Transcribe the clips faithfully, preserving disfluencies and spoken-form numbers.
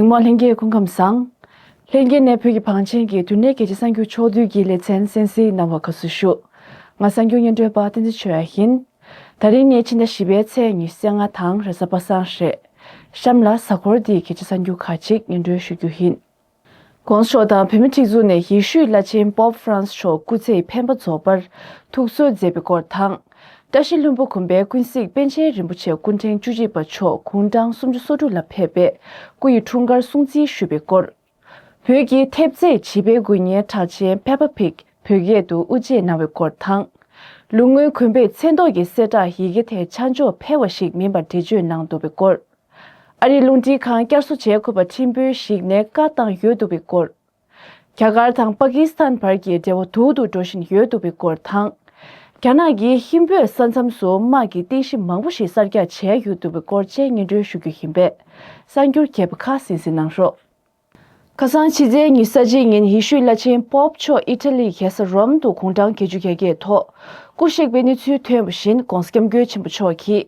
གཟིགས་མོ་ལྷན་རྒྱས་སྐུ་ཁམས་བཟང་། ལྷན་རྒྱས་ནས་བོད་ཀྱི་བང་ཆེན་གྱི་དུས་གནས་རྒྱལ་སྤྱི་གསར་འགྱུར་ཕྱོགས་བསྡུས་ཀྱི་ལེ་ཚན་གསན་གཟིགས་གནང་བར་དགའ་བསུ་ཞུ། ང་གསར་འགྱུར་སྙན་སྒྲོན་པ་བསྟན་འཛིན་ཆོས་ཡང་ཡིན། ད་རིང་ནི་ཕྱི་ཟླ་བཞི་པའི་ཚེས་ཉི་ཤུ་རྩ་ལྔ་དང་རེས་གཟའ་པ་སངས་རེད། གཤམ་ལ་གཟའ་འཁོར་འདིའི་རྒྱལ་སྤྱིའི་གསར་འགྱུར་ཁག་ཅིག་སྙན་སྒྲོན་ཞུ་རྒྱུ་ཡིན། ྋགོང་ས་མཆོག་དང་བོད་མིའི་སྒྲིག་འཛུགས་ནས་ཡེ་ཤུའི་བླ་ཆེན་པོབ་ཧྥ་རན་སི་མཆོག་སྐུ་ཚེའི་འཕེན་པ་རྫོགས་པར་ཐུགས་གསོ་མཛད་པའི་སྐོར་དང་། བཀྲ་ཤིས་ལྷུན་པོ་དགོན་པའི་ཀུན་གཟིགས་པཎ་ཆེན་རིན་པོ་ཆེ་སྐུ་ཕྲེང་བཅུ་གཅིག་པ་མཆོག་དགུང་གྲངས་སུམ་ཅུ་སོ་དྲུག་ལ་ཕེབས་པའི་སྐུ་ཡི་འཁྲུངས་སྐར་སྲུང་བརྩི་ཞུས་པའི་སྐོར། བོད་ཀྱི་ཐེབས་རྩའི་བྱིས་པའི་འགུལ་བརྙན་གྲགས་ཅན་Peppa Pig བོད་སྐད་དུ་དབུ་འབྱེད་གནང་བའི་སྐོར་དང་། ལུང་སྔོན་དགོན་པས་མཚན་ཐོག་གི་གསལ་བསྒྲགས་ཡི་གེ་དེ་ཆ་འཇོག་ཕལ་བ་ཞིག་མིན་པར་འགྲེལ་བརྗོད་གནང་འདུག་པའི་སྐོར། ཨ་རིའི་རླུང་འཕྲིན་ཁང་བསྐྱར་གསོ་བྱེད་དགོས་པ་ཁྲིམས་དཔོན་ཞིག་ནས་བཀའ་བཏང་ཡོད་འདུག་པའི་སྐོར། རྒྱ་གར་དང་པ་ཀི་སི་ཐན་བར་གྱི་འབྲེལ་བ་སྡུག་ཏུ་འགྲོ་བཞིན་ཡོད་འདུག་པའི་སྐོར་དང་། རྒྱ་ནག་གིས་ཧིན་བོད་ས་མཚམས་སུ་དམག་གི་རྟེན་གཞི་མང་པོ་ཞིག་གསར་རྒྱག་བྱས་ཡོད་འདུག་པའི་སྐོར་བཅས་སྙན་སྒྲོན་ཞུ་རྒྱུ་ཡིན་པས། གསར་འགྱུར་རྒྱས་པ་ཁག་གསན་གཟིགས་གནང་རོགས། ཁ་སང་ཕྱི་ཚེས་ཉི་ཤུ་རྩ་གཅིག་ཉིན་ཡེ་ཤུའི་བླ་ཆེན་པོབ་མཆོག་ཨི་ཊ་ལིའི་རྒྱལ་ས་རོམ་དུ་དགུང་གྲངས་བརྒྱད་ཅུ་གྱ་བརྒྱད་ཐོག་སྐུ་གཤེགས་པའི་གནས་ཚུལ་ཐོན་པ་བཞིན་ྋགོང་ས་ྋསྐྱབས་མགོན་ཆེན་པོ་མཆོག་གིས་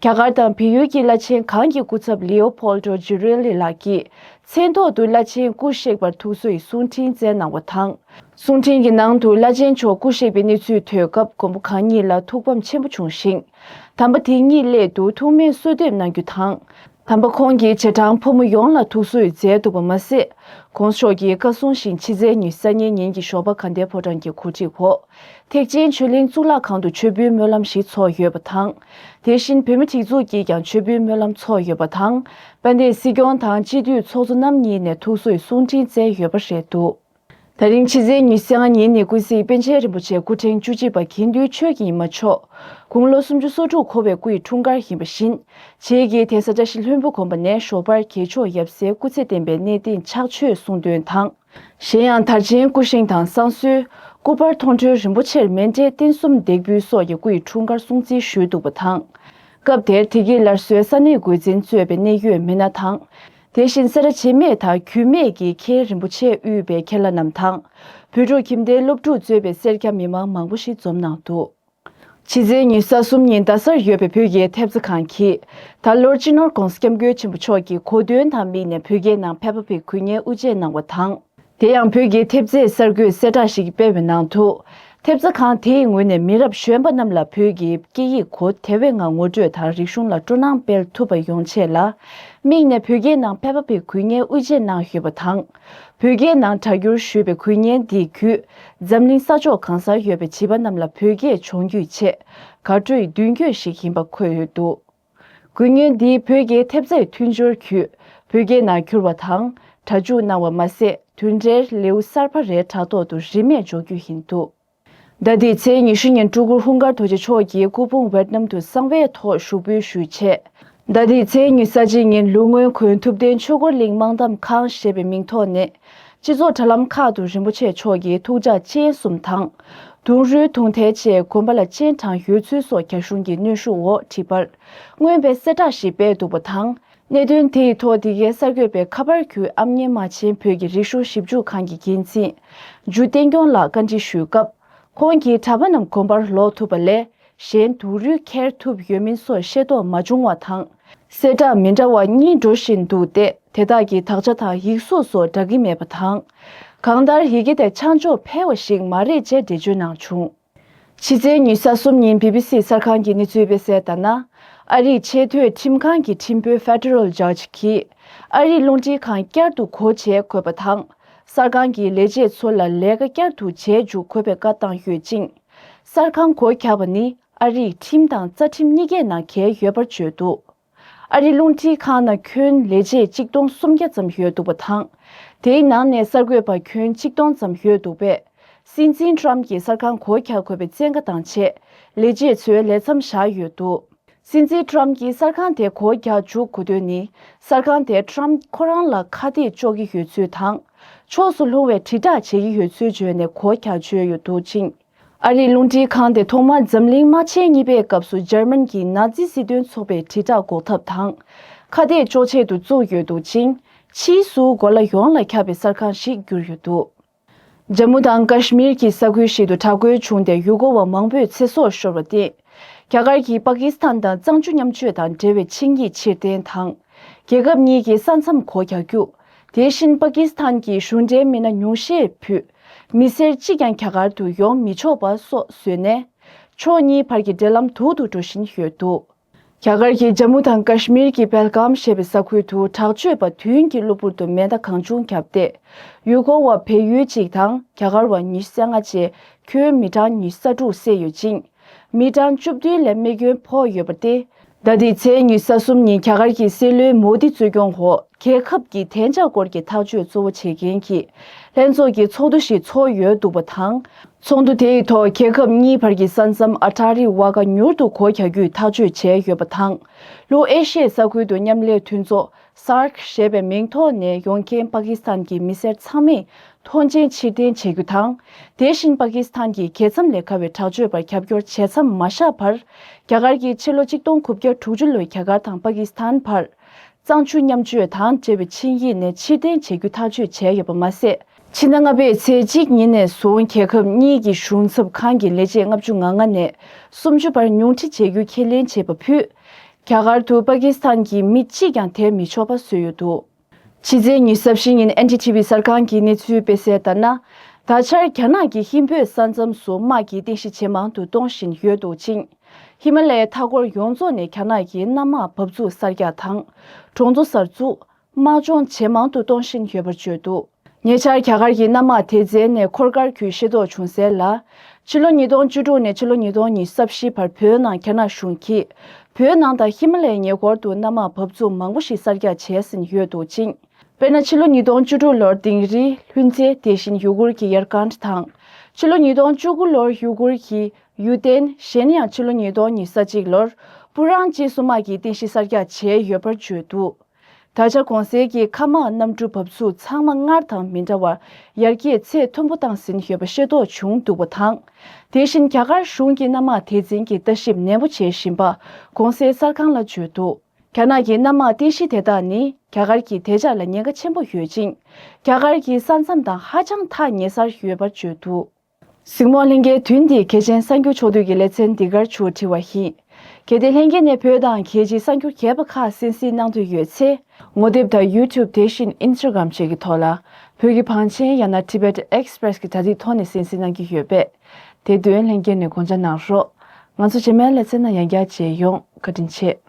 རྒྱ་གར་དང་བལ་ཡུལ་གྱི་བླ་ཆེན་གང་གི་སྐུ་ཚབ་ལིའོ་པོལ་ཏོ་ཇི་རི་ལི་ལགས་ཀྱིས་མཚན་ཐོག་ཏུ་བླ་ཆེན་སྐུ་གཤེགས་པར་ཐུགས་གསོའི་གསུང་འཕྲིན་བསྩལ་གནང་བ་དང་། གསུང་འཕྲིན་གྱི་ནང་དུ་བླ་ཆེན་མཆོག་སྐུ་གཤེགས་པའི་གནས་ཚུལ་ཐོས་སྐབས་མགོན་པོ་གང་ཉིད་ལ་ཐུགས་ཕམ་ཆེན་པོ་བྱུང་ཞིང་། དམ་པ་དེ་ཉིད་སླད་དུ་ཐུགས་སྨོན་གསོལ་འདེབས་གནང་རྒྱུ་དང་། དམ་པ་ཁོང་གི་རྗེས་འབྲང་ཕོ་མོ་ཡོངས་ལ་ཐུགས་གསོ་མཛད་འདུག་པ་མ་ཟད། ྋགོང་ས་མཆོག་གི་བཀའ་གསུང་བཞིན་ཕྱི་ཚེས་ཉི་ཤུ་རྩ་གཉིས་ཉིན་གྱི་ཞོགས་པ་དགའ་ལྡན་ཕོ་བྲང་གི་གོ་སྒྲིག་འོག་ཐེག་ཆེན་ཆོས་གླིང་གཙུག་ལག་ཁང་དུ་མཆོད་འབུལ་སྨོན་ལམ་ཞིག་ཚོགས་ཡོད་པ་དང་། དེ་བཞིན་བོད་མིའི་སྒྲིག་འཛུགས་ཀྱིས་ཀྱང་མཆོད་འབུལ་སྨོན་ལམ་ཚོགས་ཡོད་པ་དང་། དཔལ་ལྡན་སྲིད་སྐྱོང་དང་སྤྱི་འཐུས་ཚོགས་གཙོ་རྣམ་གཉིས་ནས་ཐུགས་གསོའི་གསུང་འཕྲིན་བསྩལ་ཡོད་པ་རེད་འདུག་ད་རིང་ཕྱི་ཚེས་ཉི་ཤུ་རྩ་ལྔ་ཉིན་ནི་ཀུན་གཟིགས་པཎ་ཆེན་རིན་པོ་ཆེ་སྐུ་ཕྲེང་བཅུ་གཅིག་པ་དགེ་འདུན་ཆོས་ཀྱི་ཉི་མ་མཆོག་དགུང་ལོ་སུམ་ཅུ་སོ་དྲུག་འཁོར་བའི་སྐུ་ཡི་འཁྲུངས་སྐར་ཡིན་པ་བཞིན། རྗེས་ཀྱི་གདན་ས་བཀྲ་ཤིས་ལྷུན་པོ་དགོན་པ་ནས་ཞོགས་པར་དགེ་མཆོག་ཡབ་སྲས་སྐུ་ཚེ་བརྟན་པའི་གནས་བརྟན་ཕྱག་མཆོད་གསུང་འདོན་དང་། གཞན་ཡང་དར་ཆེན་སྐུ་བཞེངས་དང་བསང་གསོལ། སྐུ་པར་མཐོང་གྲོལ་རིན་པོ་ཆེར་མཎྜལ་རྟེན་གསུམ་འདེགས་འབུལ་སོགས་ཀྱི་སྐུ་ཡི་འཁྲུངས་སྐར་སྲུང་བརྩི་ཞུས་འདུག་པ་དང་། སྐབས་དེར་དེ་གའི་སླར་གསོའི་ས་གནས་འགོ་འཛིན་གཙོས་པའི་གནད་ཡོད་མི་སྣ་དང་། དེ་བཞིན་སེ་ར་བྱེས་སྨད་དང་རྒྱུད་སྨད་ཀྱི་མཁན་རིན་པོ་ཆེ་དབུས་པའི་མཁན་བླ་རྣམས་དང་། བོད་ཕྲུག་ཁྱིམ་སྡེའི་སློབ་ཕྲུག་གཙོས་པའི་སེར་སྐྱ་མི་མང་མང་པོ་ཞིག་འཛོམས་གནང་འདུག་ཕྱི་ཚེས་ཉི་ཤུ་རྩ་གསུམ་ཉིན་རྡ་སར་ཡོད་པའི་བོད་ཀྱི་ཐེབས་རྩ་ཁང་གིས། ད་ལོར་སྤྱི་ནོར་ྋགོང་ས་ྋསྐྱབས་མགོན་ཆེན་པོ་མཆོག་གི་གོ་སྟོན་དང་དམིགས་ནས་བོད་སྐད་ནང་ཕེབ་པ་ཕིག་འགུལ་བརྙན་དབུ་འབྱེད་གནང་བ་དང་། དེ་ཡང་བོད་ཀྱི་ཐེབས་རྩའི་གསར་འགོད་གསལ་བསྒྲགས་ཤིག་སྤེལ་བའི་ནང་དུ། ཐེབས་རྩ་ཁང་དེའི་ངོས་ནས་མི་རབས་གཞོན་པ་རྣམས་ལ་བོད་ཀྱི་སྐད་ཡིག་གོ་དེ་བས་སྔ་ངོ་སྤྲོད་དང་རིག་གཞུང་ལ་སྤྲོ་སྣང་སྤེལ་ཐུབ་པ་ཡོང་ཆེད་ལ། དམིགས་ནས་བོད་སྐད་ནང་ཕེབ་པ་ཕིག་འགུལ་བརྙན་དབུ་འབྱེད་གནང་ཡོད་པ་དང་། བོད་སྐད་ནང་སྒྲ་སྒྱུར་ཞུས་པའི་འགུལ་བརྙན་འདི་བརྒྱུད། འཛམ་གླིང་ས་ཕྱོགས་གང་སར་ཡོད་པའི་བྱིས་པ་རྣམས་ལ་བོད་སྐད་སྦྱོང་རྒྱུའི་ཆེད། དགའ་སྤྲོའི་མདུན་སྐྱོད་ཞིག་ཡིན་པ་འཁོད་ཡོད་འདུག་འགུལ་བརྙན་འདིས་བོད་ཀྱི་ཐེབས་རྩའི་མཐུན་སྦྱོར་བརྒྱུད། བོད་སྐད་ནང་བསྒྱུར་བ་དང་། སྒྲ་འཇུག་གནང་བ་མ་ཟད། དེ་འབྲེལ་ལེའུ་གསར་པ་རེ་དྲ་ཐོག་ཏུ་རིན་མེད་འཇོག་རྒྱུ་ཡིན་འདུག་ཟླ་འདིའི་ཚེས་ཉི་ཤུ་ཉིན་སྤྲུལ་སྐུ་ཧུན་སྒར་རྡོ་རྗེ་མཆོག་གིས་སྐུ་ཕུང་ཝེ་ཏི་ནམ་དུ་གསང་བའི་ཐོག་ཞུགས་འབུལ་ཞུས་རྗེས། ཟླ་འདིའི་ཚེས་ཉི་ཤུ་རྩ་གཅིག་ཉིན་ལུང་སྔོན་དགོན་ཐུབ་བསྟན་ཆོས་འཁོར་གླིང་སྨོན་ལམ་ཁང་ཞེས་པའི་མིང་ཐོག་ནས། སྤྱི་ཚོགས་དྲ་ལམ་ཁག་ཏུ་རིན་པོ་ཆེ་མཆོག་གི་ཐུགས་ཅག་སྤྱན་གསུམ་དང་། དུང་རུས་དུང་ཐལ་བཅས་དགོན་པ་ལ་སྤྱན་དྲངས་ཡོད་ཚུལ་སོགས་རྒྱ་གཞུང་གི་གནོན་ཤུགས་འོག་བྲིས་པར། མངོན་པའི་གསལ་བསྒྲགས་ཤིག་སྤེལ་འདུག་པ་དང་། གནད་དོན་དེ་ཡི་ཐོག་འདི་གའི་གསར་འགོད་པས་ཁ་པར་བརྒྱུད་ཨམ་ཉེ་མ་ཆེན་བོད་ཀྱི་རིག་གཞུང་ཞིབ་འཇུག་ཁང་གི་འགན་འཛིན་འཇུ་བསྟན་སྐྱོང་ལགས་བཀའ་འདྲི་ཞུས་སྐབས། ཁོང་གིས་གྲྭ་པ་རྣམས་དགོན་པར་ལོག་ཐུབ་པ་ལས། གཞན་དུག་རུས་འཁྱེར་ཐུབ་ཡོད་མིན་སོགས་ཤེས་རྟོགས་མ་བྱུང་བ་དང་། གསལ་བསྒྲགས་མི་འདྲ་བ་གཉིས་འགྲོ་བཞིན་འདུག་སྟེ། དེ་དག་གི་དག་ཆ་དང་ཡིག་གཟུགས་སོགས་འདྲ་གི་མེད་པ་དང་། གང་ལྟར་ཡི་གེ་དེ་ཆ་འཇོག་ཕལ་བ་ཞིག་མ་རེད་ཅེས་འགྲེལ་བརྗོད་གནང་བྱུང་། ཕྱི་ཚེས་ཉི་ཤུ་རྩ་གསུམ་ཉིན་བི་བི་སི་གསར་ཁང་གིས་གནས་ཚུལ་སྤེལ་གསལ་ལྟར་ན། ཨ་རིའི་ཆེས་མཐོའི་ཁྲིམས་ཁང་གི་ཁྲིམས་དཔོན་ཕེ་ཏེ་རལ་ཇཇ་གིས། ཨ་རིའི་རླུང་འཕྲིན་ཁང་བསྐྱར་དུ་སྒོ་འབྱེད་དགོས་པ་དང་། གསར་ཁང་གི་ལས་བྱེད་ཚོ་ལ་ལས་ཀ་བསྐྱར་དུ་བྱེད་འཇུག་དགོས་པའི་བཀའ་བཏང་ཡོད་ཅིང་། གསར་ཁང་སྒོ་རྒྱག་པ་ནི་ཨ་རིའི་ཁྲིམས་དང་རྩ་ཁྲིམས་གཉིས་ཀའི་ནང་འགལ་ཡོད་པར་བརྗོད་འདུག་ཨ་རིའི་རླུང་འཕྲིན་ཁང་ནང་ཁྱོན་ལས་བྱེད་གཅིག་སྟོང་སུམ་བརྒྱ་ཙམ་ཡོད་འདུག་པ་དང་། དེའི་ནང་ནས་གསར་འགོད་པ་ཁྱོན་གཅིག་སྟོང་ཙམ་ཡོད་འདུག་པས། སྲིད་འཛིན་ཏྲམ་གྱིས་གསར་ཁང་སྒོ་རྒྱག་དགོས་པའི་བཙན་བཀའ་བཏང་རྗེས། ལས་བྱེད་ཚོས་ལས་མཚམས་བཞག་ཡོད་འདུག་སྲིད་འཛིན་ཏྲམ་གྱིས་གསར་ཁང་དེ་སྒོ་རྒྱག་འཇུག་དགོས་དོན་ནི། གསར་ཁང་དེ་ཏྲམ་ཁོ་རང་ལ་ཁ་གཏད་གཅོག་གི་ཡོད་ཚུལ་དང་། ཕྱོགས་སུ་ལྷུང་བའི་དྲིལ་བསྒྲགས་བྱེད་ཀྱི་ཡོད་ཚུལ་བརྗོད་ནས་སྒོ་རྒྱག་བརྗོད་ཡོད་འདུག་ཅིང་། ཨ་རིའི་རླུང་འཕྲིན་ཁང་དེ་ཐོག་མར་འཛམ་གླིང་དམག་ཆེན་གཉིས་པའི་སྐབས་སུ་འཇར་མན་གྱི་ནཱ་ཛི་སྲིད་དོན་ཚོགས་པའི་དྲིལ་བསྒྲགས་འགོག་ཐབས་དང་། ཁ་གཏད་གཅོག་ཆེད་དུ་བཙུགས་ཡོད་འདུག་ཅིང་། ཕྱིས་སུ་གོ་ལ་ཡོངས་ལ་ཁྱབ་པའི་གསར་ཁང་ཞིག་གྱུར་ཡོད་འདུག་ཇམ་མུ་དང་ཀ་ཤི་མིར་གྱི་ས་ཁུལ་ཞིག་ཏུ་དྲག་རྒོལ་བྱུང་སྟེ་ཡུལ་སྐོར་བ་མང་པོས་ཚེ་སྲོག་ཤོར་བར་བརྟེན། རྒྱ་གར་གྱིས་པ་ཀི་སི་ཐན་དང་གཙང་ཆུ་མཉམ་སྤྱོད་དང་འབྲེལ་བའི་ཆིངས་ཡིག་ཕྱིར་འཐེན་དང་། རྒྱལ་ཁབ་གཉིས་ཀྱི་ས་མཚམས་སྒོ་རྒྱག་རྒྱུ། དེ་བཞིན་པ་ཀི་སི་ཐན་གྱི་གཞུང་འབྲེལ་མི་སྣ་ཉུང་ཤས་ཕུད། མི་སེར་གཅིག་ཀྱང་རྒྱ་གར་དུ་ཡོང་མི་ཆོག་པ་སོགས་བཟོས་ནས། ཕྱོགས་གཉིས་བར་གྱི་འབྲེལ་ལམ་སྡུག་ཏུ་འགྲོ་བཞིན་ཡོད་འདུག་རྒྱ་གར་གྱི་ཇམ་མུ་དང་ཀ་ཤི་མིར་གྱི་པལ་གམ་ཞེས་པའི་ས་ཁུལ་དུ་དྲག་སྤྱོད་པ་བདུན་གྱིས་གློ་བུར་དུ་མེ་མདའ་གང་བྱུང་བརྒྱབ་སྟེ། ཡུལ་སྐོར་བ་བལ་ཡུལ་གཅིག་དང་རྒྱ་གར་བ་ཉི་ཤུ་རྩ་ལྔ་བཅས་ཁྱོན་མི་གྲངས་ཉི་ཤུ་རྩ་དྲུག་བསད་ཡོད་ཅིང་། མི་གྲངས་བཅུ་བདུན་ལས་རྨས་སྐྱོན་ཕོག་ཡོད་པ་སྟེ། ཟླ་འདིའི་ཚེས་ཉི་ཤུ་རྩ་གསུམ་ཉིན་རྒྱ་གར་གྱི་སྲིད་བློན་མོ་དི་གཙོས་སྐྱོང་འོག་རྒྱལ་ཁབ་ཀྱི་བདེ་འཇགས་སྐོར་གྱི་ཐག་གཅོད་གཙོ་བོ་བྱེད་མཁན་གྱི་ལྷན་ཚོགས་ཀྱི་ཚོགས་འདུ་ཞིག་ཚོགས་ཡོད་འདུག་པ་དང་། ཚོགས་འདུ་དེའི་ཐོག་རྒྱལ་ཁབ་གཉིས་བར་གྱི་ས་མཚམས་ཨ་ཏཱ་རི་ཝ་ཀ་མྱུར་དུ་སྒོ་རྒྱག་རྒྱུའི་ཐག་གཅོད་བྱས་ཡོད་པ་དང་། ལྷོ་ཨེ་ཤི་ཡའི་ས་ཁུལ་དུ་མཉམ་ལས་མཐུན་ཚོགས་སཱརཀ་ཞེས་པའི་མིང་ཐོག་ནས་ཡོང་མཁན་པ་ཀི་སི་ཐན་གྱི་མི་སེར་ཚང་མས་ཐོངས་མཆན་ཕྱིར་འཐེན་བྱེད་རྒྱུ་དང་། དེ་བཞིན་པ་ཀི་སི་ཐན་གྱི་རྒྱལ་མཚམས་ལས་ཁ་བའི་དྲག་སྤྱོད་པར་རྒྱབ་སྐྱོར་བྱེད་མཚམས་མ་བཞག་བར། རྒྱ་གར་གྱིས་ཕྱི་ལོ་ཆིག་སྟོང་དགུ་བརྒྱ་དྲུག་ཅུ་ལོའི་རྒྱ་གར་དང་པ་ཀི་སི་ཐན་བར། གཙང་ཆུ་མཉམ་སྤྱོད་དང་འབྲེལ་བའི་ཆིངས་ཡིག་ནས་ཕྱིར་འཐེན་བྱེད་རྒྱུ་ཐག་གཅོད་བྱས་ཡོད་པ་མ་ཟད། ཕྱི་ཟླ་ལྔ་པའི་ཚེས་གཅིག་ཉིན་ནས་བཟུང་རྒྱལ་ཁབ་གཉིས་ཀྱི་གཞུང་ཚབ་ཁང་གི་ལས་བྱེད་ལྔ་བཅུ་ང་ལྔ་ནས་སུམ་ཅུ་བར་ཉུང་འཕྲི་བྱེད་རྒྱུ་ཁས་ལེན་བྱས་པ་ཕུད། རྒྱ་གར་དུ་པ་ཀི་སི་ཐན་གྱི་མི་གཅིག་ཀྱང་བསྡད་མི་ཆོག་པ་བཟོས་ཡོད་འདུག་ཕྱི་ཚེས་ཉི་ཤུ་རྩ་བཞི་ཉིན་ཨེན་ཌི་ཊི་ཝི་གསར་ཁང་གིས་གནས་ཚུལ་སྤེལ་གསལ་ལྟར་ན། ད་ཆར་རྒྱ་ནག་གི་ཧིན་བོད་ས་མཚམས་སུ་དམག་གི་རྟེན་གཞི་ཇེ་མང་དུ་གཏོང་བཞིན་ཡོད་འདུག་ཅིང་། ཧི་མ་ལ་ཡའི་མཐའ་འཁོར་ཡོངས་རྫོགས་ནས་རྒྱ་ནག་གི་གནམ་དམག་འབབ་ཚུགས་གསར་རྒྱག་དང་། གྲོང་ཚོ་གསར་འཛུགས། དམག་སྦྱོང་ཇེ་མང་དུ་གཏོང་བཞིན་ཡོད་པར་བརྗོད་འདུག་ཉེ་ཆར་རྒྱ་གར་གྱི་གནམ་དམག་སྡེ་ཚན་ནས་འཁོར་སྐར་བརྒྱུད་ཤེས་རྟོགས་བྱུང་གསལ་ལ། ཕྱི་ལོ་ཉིས་སྟོང་བཅུ་དྲུག་ནས་ཕྱི་ལོ་ཉིས་སྟོང་ཉི་ཤུ་རྩ་བཞི་བར་བོད་ནང་རྒྱ་ནག་གཞུང་གིས་བོད་ནང་དང་ཧི་མ་ལ་ཡའི་ཉེ་འཁོར་དུ་གནམ་དམག་འབབ་ཚུགས་མང་པོ་ཞིག་གསར་རྒྱག་བྱས་ཟིན་ཡོད་འདུག་ཅིང་། དཔེར་ན། ཕྱི་ལོ་ཉིས་སྟོང་བཅུ་དྲུག་ལོར་དིང་རི། ལྷུན་རྩེ། དེ་བཞིན་ཡུ་གུར་གྱི་ཡར་ཀན་དང་། ཕྱི་ལོ་ཉིས་སྟོང་བཅུ་དགུ་ལོར་ཡུ་གུར་གྱི་ཡུ་ཏན། གཞན་ཡང་ཕྱི་ལོ་ཉིས་སྟོང་ཉི་ཤུ་རྩ་གཅིག་ལོར་པུ་རང་ཅེ་སུ་དམག་གི་རྟེན་གཞི་གསར་རྒྱག་བྱས་ཡོད་པར་བརྗོད་འདུག་ད་ཆ་གོང་གསལ་གྱི་མཁའ་དམག་གནམ་གྲུ་འབབ་ཚུགས་ཚང་མ་སྔར་དང་མི་འདྲ་བར་ཡར་རྒྱས་ཚད་མཐོན་པོ་བཏང་ཟིན་ཡོད་པ་ཤེས་རྟོགས་བྱུང་འདུག་པ་དང་། དེ་བཞིན་རྒྱ་གར་གཞུང་གི་གནམ་དམག་སྡེ་ཚན་གྱིས་ལྟ་ཞིབ་ནན་པོ་བྱེད་བཞིན་པ་གོང་གསལ་གསར་ཁང་ལ་བརྗོད་འདུག་རྒྱ་ནག་གི་གནམ་དམག་རྟེན་གཞི་དེ་དག་ནི་རྒྱ་གར་གྱི་བདེ་འཇགས་ལ་ཉེན་ཁ་ཆེན་པོ་ཡོད་ཅིང་། རྒྱ་གར་གྱི་ས་མཚམས་དང་ཧ་ཅང་ཐག་ཉེ་སར་ཡོད་པར་བརྗོད་འདུག་གཟིགས་མོ་ལྷན་རྒྱས། དུས་འདིའི་གལ་ཆེན་གསར་འགྱུར་ཕྱོགས་བསྡུས་ཀྱི་ལེ་ཚན་འདི་གར་མཇུག་སྒྲིལ་བ་ཡིན། གལ་ཏེ་ལྷན་རྒྱས་ནས་བོད་དང་རྒྱལ་སྤྱིའི་གསར་འགྱུར་རྒྱས་པ་ཁག་གསན་གཟིགས་གནང་འདོད་ཡོད་ཚེ། ངོ་དེབ་དང་ཡུ་ཊུབ་དེ་བཞིན་ཨིན་སི་ཊ་གྷ་རམ་བཅས་ཀྱི་ཐོག་ལ། བོད་ཀྱི་བང་ཆེན་ཡང་ན་ཊི་བེ་ཊི་ཨེག་སི་པི་རེ་སི་གྱི་དྲ་ཚིགས་ཐོག་ནས་གསན་གཟིགས་གནང་གི་ཡོད་པས། དེ་དོན་ལྷན་རྒྱས་ནས་དགོངས་འཇགས་གནང་རོགས། ང་ཚོ་རྗེས་མའི་ལེ་ཚན་ནང་ཡང་བསྐྱར་མཇལ་ཡོང་། བཀའ་དྲིན་ཆེ།